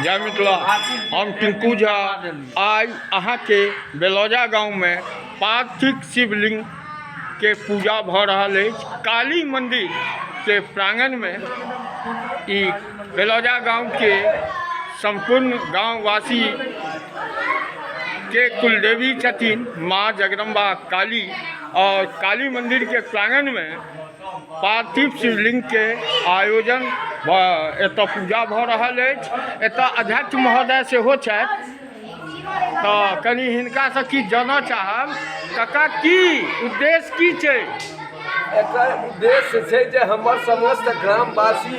जय मिथिला। हम टिंकू झा आइ अहाँके बेलौजा गाँवमे पार्थिव शिवलिंग के पूजा भऽ रहल अछि। काली मंदिर के प्रांगणमे ई बेलौजा गाँवके सम्पूर्ण गाँववासी के कुलदेवी छथिन माँ जगदम्बा काली और काली मंदिर के प्रांगणमे पार्थिव शिवलिंगके आयोजन एतऽ पूजा भऽ रहल अछि। एतऽ अध्यक्ष महोदय सेहो छथि, तऽ कनि हिनकासँ किछु जानऽ चाहब। काका, की उद्देश्य की छै? एकर उद्देश्य छै जे हमर समस्त ग्रामवासी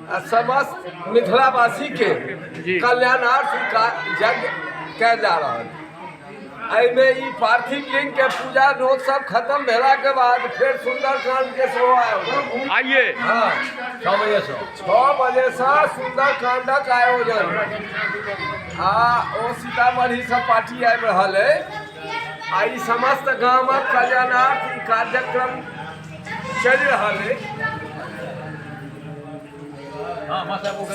आ समस्त मिथिलावासीके कल्याणार्थ यज्ञ कयल जा रहल। एहिमे ई पार्थिव लिंग के पूजा नोत सब खत्म भेला के बाद फेर सुंदरकांड के सेहो आयोजन। आइए। हाँ, 6 बजे से। 6 बजे से सुंदरकांडक आयोजन आ ओ सीतामढ़ी से पार्टी आबि रहल अइ आ ई समस्त गामक कल्याणार्थ ई कार्यक्रम चलि रहल अइ।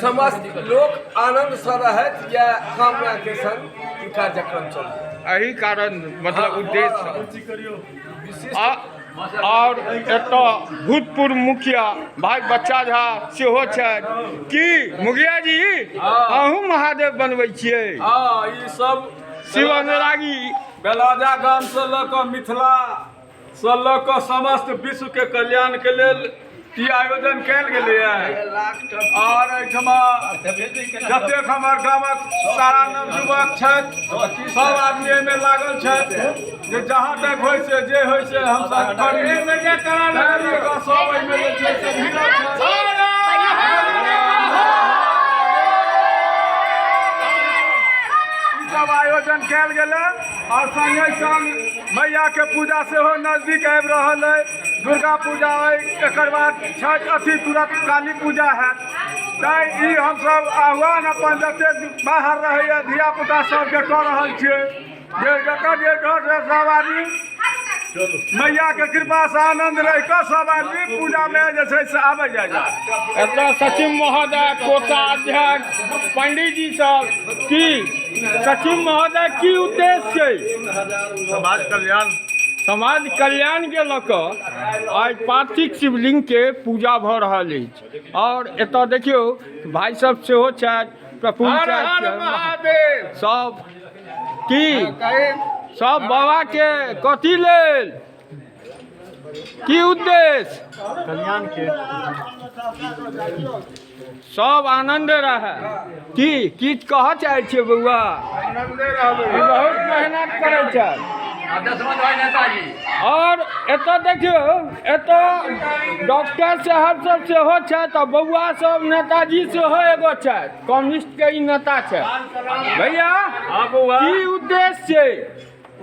समस्त लोक आनन्दसँ रहथि, इएह कामनाके संग ई कार्यक्रम चलत। एहि कारण मतलब उद्देश्य। विशिष्ट आओर एतऽ भूतपूर्व मुखिया भाई बच्चा झा सेहो छथि। की मुखिया जी, अहूँ महादेव बनबै छियै? हँ, ई सब शिव अनुरागी। बेलौजा गाम से लऽ कऽ मिथिला से लऽ कऽ समस्त विश्व के कल्याण के लेल ई आयोजन कयल गेलैए। और एहिठमा जतेक हमर गामक सारा नवयुवक छथि, सब आदमी एहिमे लागल छथि जे जहाँ तक होइ से जे होइ से हमसब करी। तैं लऽ कऽ सब एहिमे जे छै से भिड़ल छथि। ई सब आयोजन कयल गेलै और संगे संग मैया के पूजा सेहो नजदीक आबि रहल अइ। दुर्गा पूजा अइ, एकर बाद छठि, अथी तुरत काली पूजा हैत। तैं ई हमसब आह्वान अपन जतेक बाहर रहैए धिया पुता सबके कऽ रहल छियै जे जकर जे घर से सब आदमी मैया के कृपा से आनंद रहि कऽ सब आदमी पूजा मे जे छै से आबै जाइ जाय। एतऽ सचिव महोदय, कोषाध्यक्ष, पंडीजी सब। की सचिव महोदय, की उद्देश्य छै? समाज कल्याण। समाज कल्याण के लऽ कऽ आइ पार्थिव शिवलिंग के पूजा भऽ रहल अछि। और एतऽ देखियौ, भाई सब सेहो छथि, प्रफुल्ल हर हर छथि। महादेव। सब की सब बाबा के कथी लेल, की उद्देश्य? कल्याण के। सब आनंद रहे। की किछु कहऽ चाहै छियै बौआ? ई बहुत मेहनत करै छथि। और एतऽ देखियौ, एतऽ डॉक्टर साहब सब सेहो छथि आ बौआ सब, नेताजी सेहो एगो छथि, कम्युनिस्ट के ई नेता छथि। भैया, हाँ बौआ। की उद्देश्य छै?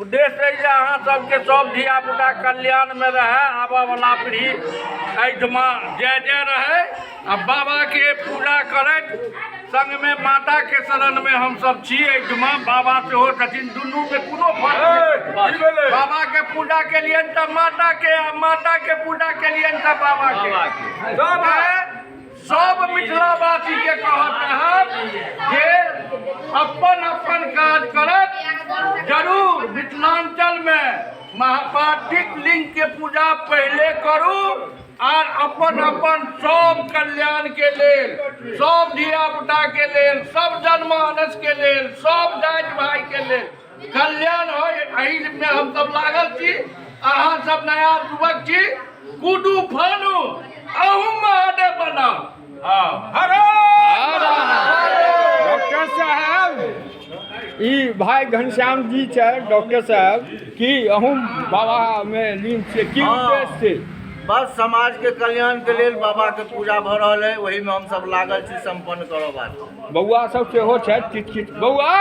उद्देश्य अइ जे अहाँ सबके सब धिया पुता कल्याण मे रहै, आबऽ वाला पीढ़ी एहिठमा जय जय रहै आ बाबा के पूजा करैत संगमे माता के शरण मे हमसब छी। एहिठमा बाबा सेहो छथिन, दुनू मे कोनो फर्क नहि। बाबा के पूजा केलियनि तऽ माता के, आ माता के पूजा केलियनि तऽ बाबा के। सब मिथिलावासी के कहऽ चाहब जे अपन अपन काज करत। जरूर मिथिलांचल मे महापार्थिव लिंग के पूजा पहिले करू आर अपन अपन सब कल्याण के लेल, सब धिया पुता के लेल, सब जनमानस के लेल, सब जाति भाई के लेल कल्याण हो, एहि में हम सब लागल छी। अहाँ सब नया युवक छी, कुदू फानू, अहू महादेव बनाउ। डॉक्टर साहब, ई भाई घनश्याम जी छै। डॉक्टर साहब, की अहूँ बाबा मे लीन छियै? की उद्देश्य छै? बस समाज के कल्याण के लेल बाबा के पूजा भऽ रहल है, ओही में हम सब लागल छी संपन्न करऽ वास्ते। बौआ सब सेहो छथि किछु किछु। बौआ,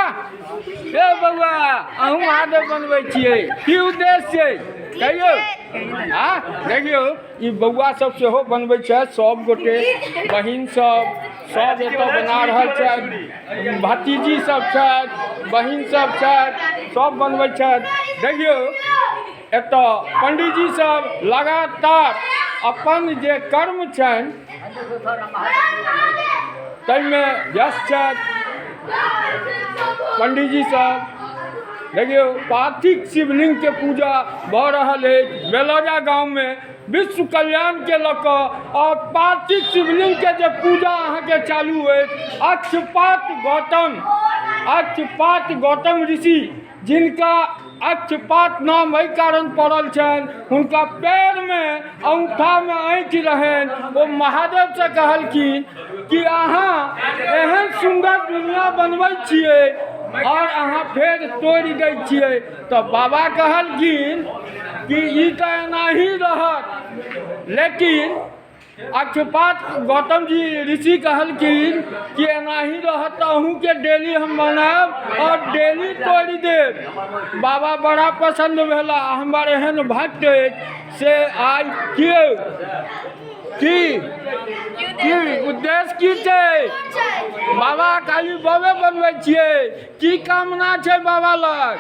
ए बौआ, अहूँ महादेव बनबै छियै? की उद्देश्य छै, कहियौ। आ देखियौ, ई बौआ सब सेहो बनबै छथि। सब गोटे, बहिन सब, सब एतऽ बना रहल छथि। भतीजी सब छथि, बहिन सब छथि, सब बनबै छथि। देखियौ, एतऽ पंडीजी सब लगातार अपन जे कर्म छनि ताहिमे व्यस्त छथि पंडीजी सब। देखियौ, पार्थिव शिवलिंगके पूजा भऽ रहल अछि बेलौजा गाँवमे विश्व कल्याणके लऽ कऽ। आओर पार्थिव शिवलिंगके जे पूजा अहाँके चालू अछि, अक्षपात गौतम, अक्षपात गौतम ऋषि, जिनका अक्षपात नाम एहि कारण पड़ल छनि, हुनका पैरमे अङ्गूठामे आँखि रहनि। ओ महादेवसँ कहलखिन कि अहाँ एहन सुन्दर दुनिया बनबै छियै आओर अहाँ फेर तोड़ि दै छियै। तऽ बाबा कहलखिन कि ई तऽ एनाही रहत। लेकिन अक्षपात गौतम जी ऋषि कहलखिन कि एनाही रहत तऽ अहूँके डेली हम बनायब आओर डेली तोड़ि देब। बाबा बड़ा पसन्द भेला, हमर एहन भक्त अछि से आइ के की की उद्देश्य की छै? बाबा खाली बबे बनबै छियै, की कामना छै बाबा लग?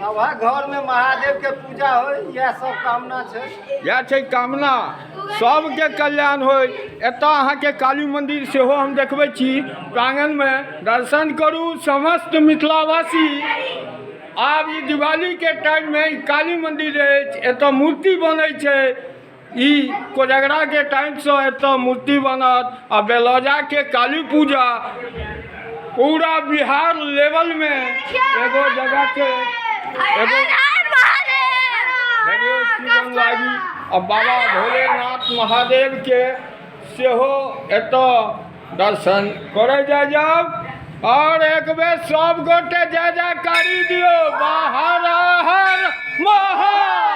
सभक घर में महादेव के पूजा हो, इएह सब कामना छै। इएह छै कामना, सबके कल्याण होय। एतऽ अहाँके काली मंदिर सेहो हम देखबै छी, प्रांगणमे दर्शन करू समस्त मिथिलावासी। आब ई दिवालीके टाइममे ई काली मंदिर अछि, एतऽ मूर्ति बनै छै। ई कोजगराके टाइमसँ एतऽ मूर्ति बनत आ बेलौजाके काली पूजा पूरा बिहार लेवलमे एगो जगह छै। एगो देखियौ शिवन लागी आ बाबा भोलेनाथ महादेवके सेहो एतऽ दर्शन करै जाइ जाउ आओर एक बेर सब गोटे जय जयकारी दियौ, बाहर हर महादेव।